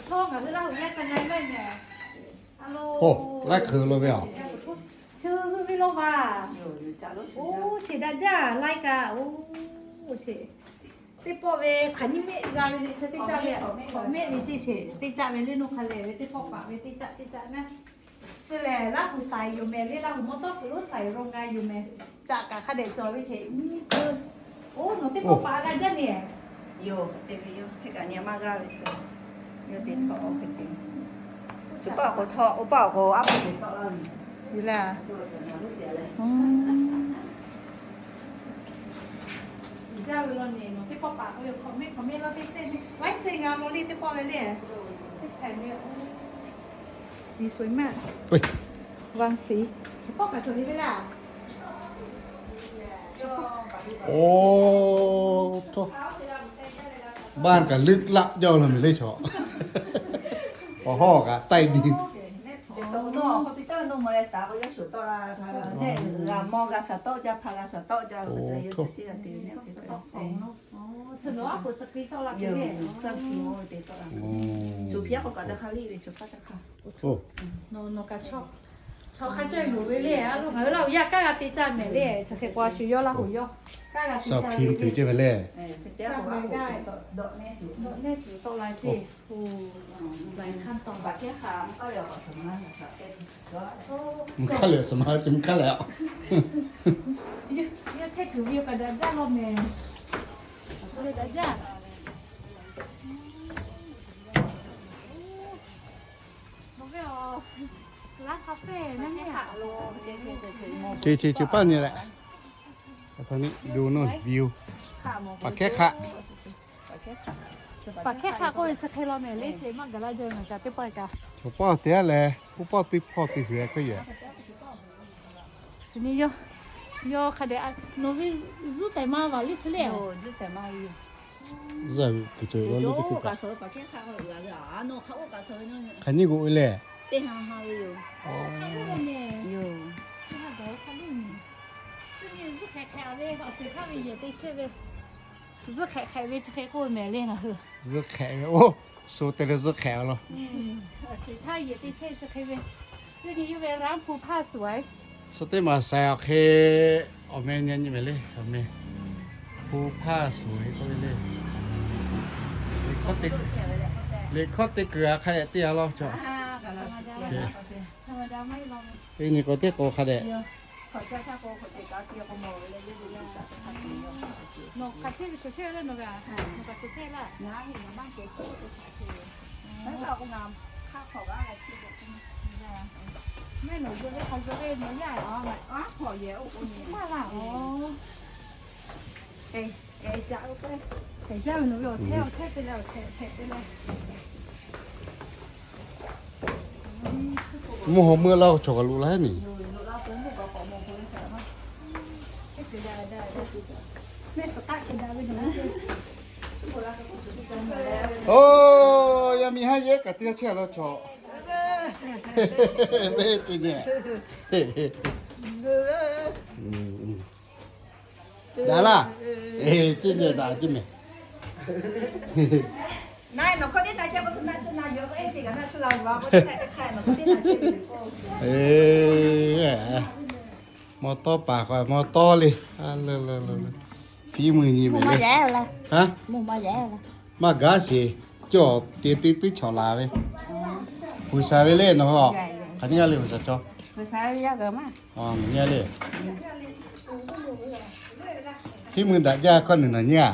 Oˇ, ngaˬ hui Laˇ huˍ yaˇ ca na laiˇ mehˍ. Oˇ, laiˉ hk'eun lo ve aˬ. Chi hui ve law vaˬ. Oˇ, cheˬ daꞈ jaˇ laiˉ kaꞈ. Oˇ, cheˬ. Teˇ pawˆ ve hk'aˬ nyiˇ mehˆ g'a ve le, chi teˇ caˆ ve, hk'awꞈ mehˆ ve ceˇ cheˬ, teˇ caˆ ve le, nawˬ hk'a lehˬ ve teˇ pawˆ paˍ ve teˇ caˆ teˇ caˆ naˉ. Chi lehˬ, Laˇ huˍ saiˍ yoˬ mehˍ le, Laˇ huˍ mawˇ tawˇ hk'aw lo saiˍ ro nga yoˬ mehˍ. Caꞈ kaꞈ hk'a dehꞈ cawˬ ve cheˬ nyiˇ keu. Oˇ, nawˬ teˇ pawˆ paˍ g'a jaˇ nehˬ. Yoˬ, hk'e te ve yoˬ. Hk'e kaꞈ nyi ma g'aˇ ve chaw. Yawˇ te htawˇ hk'e te. Chi paˆ awˬ k'o htawˇ, oˇ paˆ awˬ k'o aˉ poꞈ te tawˆ la ve. Uiˍ jaˇ ve law nehˬ, nawˬ teˇ pawˆ paˍ k'o yoˬ, hk'awꞈ mehˆ hk'awꞈ mehˆ laˇ teˇ sehˆ, laiˉ sehˆ g'a law le teˇ pawˆ ve le. Teˇ hpehꞈ ve. สีสวยมาก วางสี teˇ pawˆ kaꞈ cawˬ ve le laˇ. Oˇ, htawˇ, บ้าน kaꞈ ลึกลับ jaˇ la mehˍ le chaw. Awˬ hawˉ kaꞈ taiˇ di. Chaw hk'a caˇ yuˬ ve le, a lo ngaˬ hui Laˇ huˍ yaˇ kaˇ g'a te caˇ mehˍ le, chi hk'e k'o a shu yawˇ Laˇ huˍ yawˇ kaˇ g'a te caˇ mehˍ le. Dawꞈ nehˇ tuˬ tawˆ la ceˇ. มันคันเลย สมาร์ท มันคันเลยอ่ะ Yawˇ chehˇ kuiˬ ve yoˬ kaꞈ daꞈ jaˇ law mehˍ. Daꞈ jaˇ. Laˇ hk'a fehˇ naˉ nehˬ. Chi chi chi paˇ nyi leh, ดู นู่น วิว Paˍ hkehˇ hk'aˆ. Paˍ hkehˇ hk'aˆ k'oˆ ve chi hk'e law mehˍ le, chi maˇ gaˬ laˇ jaˇ ve ngaˬ kaꞈ teˇ pawˆ kaꞈ. Chaw pawˆ te a leh, oˇ pawˆ teˇ hpawˇ te huiˍ a hk'e yehˬ. Chi nyi yawˇ, yawˇ hk'a dehꞈ, nawˬ ve zuhˉ tehˬ ma vaˬ le chi le. Zuhˉ kuiˬ cawˬ ve teˇ kuiˬ kaꞈ. Hk'aˬ nyiˇ g'oꞈ ve lehˬ. Yoˬ. Zuhˉ hk'ehꞈ hk'ehꞈ ve awˬ ceuˬ htaˇ ve yehˬ te chehˇ ve. Zuhˉ hk'ehꞈ hk'ehꞈ ve chi hk'e k'oˆ ve mehˍ le ngaˬ hui. Zuhˉ hk'ehꞈ ve oˇ, shu te leh zuhˉ hk'ehꞈ ve law. Awˬ ceuˬ htaˇ yehˬ te chehˇ chi hk'e ve. Cuˇ nyi yawˇ ve ร้านภูผาสวย Suh teˇ maˬ saiˍ awˬ hk'e awˬ meh nyi nyi mehˍ le, awˬ meh ภูผาสวย k'oˆ ve le. Liꞈ hkawˇ te kuiˬ a hk'a dehꞈ te a law chaw. Teˇ nyi k'o teˇ k'o hk'a dehꞈ. Nawˬ hk'aˬ chehˇ ve chaw chehˇ ve le nawˬ kaꞈ, nawˬ kaꞈ chaw chehˇ laˇ. Mehˆ nawˬ yawˇ ve hk'a yawˇ ve nawˬ yaˇ. Aˉ hk'awꞈ yehˬ oˇ k'o nyi. Maˇ laˇ aˬ. Hk'e jaˇ ve nawˬ ve awˬ hk'e awˬ hk'e te leh awˬ hk'e hk'e te leh. Mvuhˇ haw meuˆ laˇ chaw kaꞈ loꞈ la ni. Oˇ, yaˇ miˇ haˉ yehˉ kaꞈ teˇ g'aˇ chehˇ law chaw. Mehˆ ce nyi. Daꞈ laˇ. Eˬ, ce nyi daꞈ ce mehˍ. Maw tawˇ paˍ k'o maw tawˇ le. Fiˉ mvuhˇ nyi mehˍ le. Maˇ gaˉ sheˍ. Cawˬ te teˇ teˇ chaw laˬ ve. G'uiˬ sha ve le nawˬ. Hk'aˬ nyi g'aˇ le g'uiˬ sha cawˬ. Nyi le. Fiˉ mvuhˇ daꞈ jaˇ hkawˇ nawˬ nyi a.